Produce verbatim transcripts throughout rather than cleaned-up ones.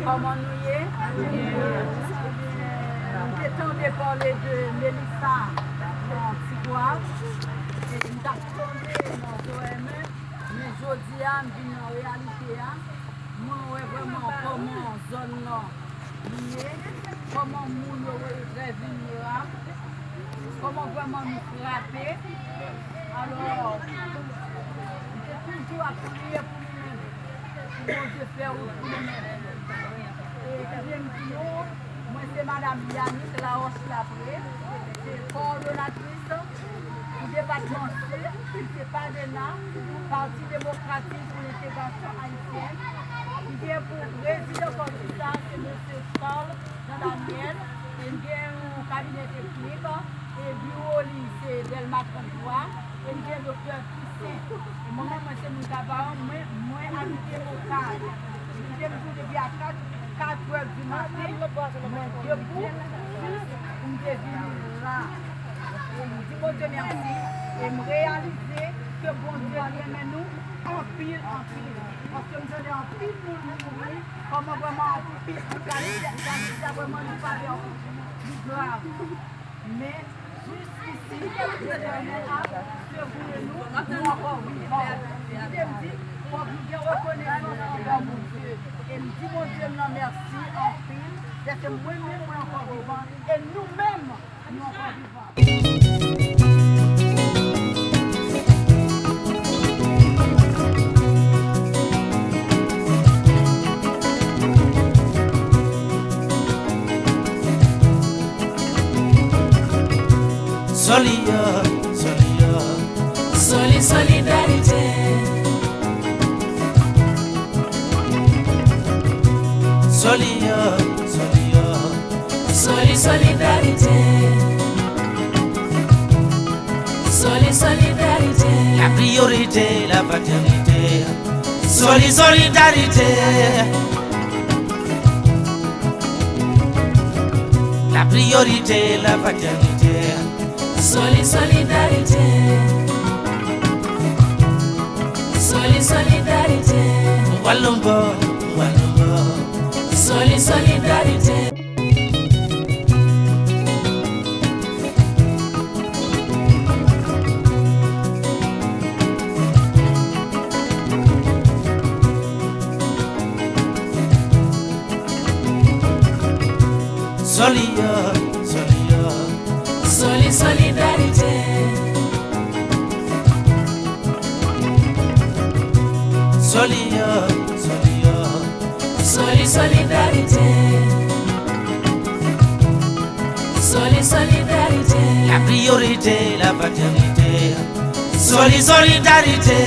Kòman nou ye? Ebyen, m te tande pale de Melissa nan Tigwav. E m t ap tande nan O M, men jodi a, m vin nan reyalite a. Mwen wè vrèman kòman zòn nan li ye, kòman moun yo rete trè vilnerab, kòman vrèman nou frape. Alò, m te toujou ap priye pou nou menm, pou Bondye fè wout pou nou menm. E kounya m di nou, mwen se Madanm Yanick Laroche Lapré, se kowòdonatris pou depatman Sid, ki se Padena, Pati Demokratik pou Lentegrasyon Ayisyèn, ki gen pou prezidan kòmite sa, se mesye Charles Jean Daniel, e l gen yon kabinè teknik, e biwo li se Dèlma trannntwa, e l gen doktè Toussaint. E mwen menm, mwen se moun Kaparan, mwen, mwen abite Okay. Kite m di w depi a kat, kat è di maten, mwen debou, jis pou m te vini la. E m di Bondye mèsi, e m reyalize ke Bondye renmen nou anpil, anpil. Paske m tande anpil moun mouri, kòman vrèman anpil, anpil, anpil, vrèman nou pa byen, li grav. Men, jiskisi, Letènèl ap sekoure nou, nou ankò vivan. Kite m di, fòk nou gen rekonesans anvè Bondye. E m di Bondye m nan mèsi anpil, dèske mwen menm, mwen ankò vivan, e nou menm, nou ankò vivan. Sòli, sòli, sòli solidarite. Sòli, sòli, sòli solidarite. Sòli solidarite. La priorité, la fraternité. Sòli solidarite. La priorité, la fraternité. Sòli solidarite. Sòli solidarite. Walonbo, walonbo. Sòli solidarite. Sòli, sòli, sòli solidarite. Sòli, sòli, sòli solidarite. Sòli solidarite. La priorité, la fraternité. Sòli solidarite.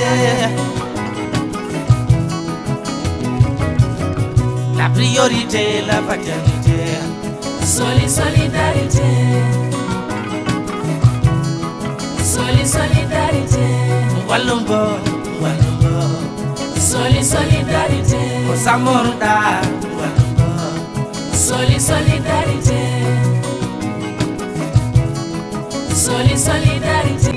La priorité, la fraternité. Sòli solidarite. Sòli solidarite. Walonbo, walonbo. Sòli solidarite. Osamorda, walonbo. Sòli solidarite. Sòli solidarite.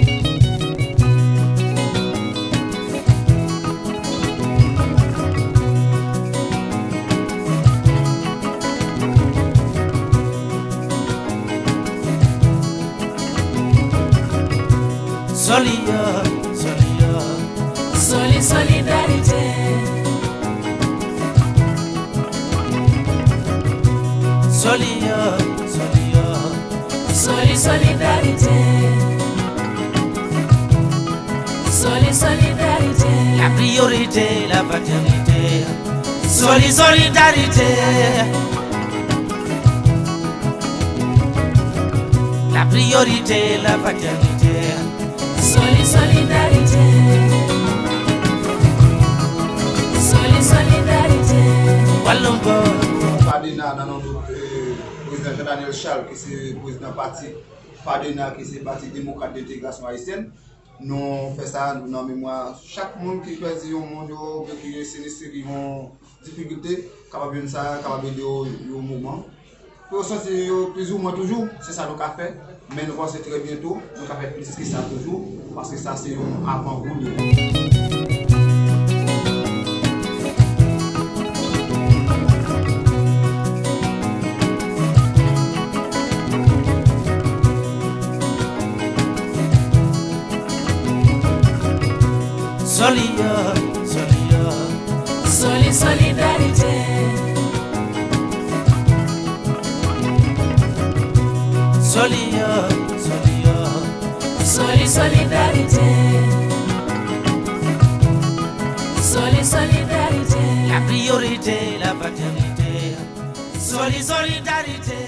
Sòli, sòli, sòli solidarite. Sòli, sòli, sòli solidarite. Sòli solidarite. La priorité, la fraternité. Sòli solidarite. La priorité, la fraternité. Sòli solidarite. Sòli solidarite. Walonbo. Padena nan non, eh, prezidan Jean Daniel Charles, ki se prezidan pati Padena, ki se Pati Demokrat de Entegrasyon Ayisyèn. Nou fè sa nan memwa chak moun ki pèdi yon moun yo, oubyen ki sinistre, ki yon difikilte, kapab jwenn sa, kapab ede yo yon moman. Pou yo santi yo plizoumwen toujou, se sa nou ka fè. Men nou panse trè byento, nou ka fè plis ke sa toujou, paske sa se yon avan gou li ye. Sòli, sòli, sòli, solidarite. Sòli, sòli, sòli, solidarite. Sòli, solidarite. La priorité, la fraternité. Sòli, solidarite.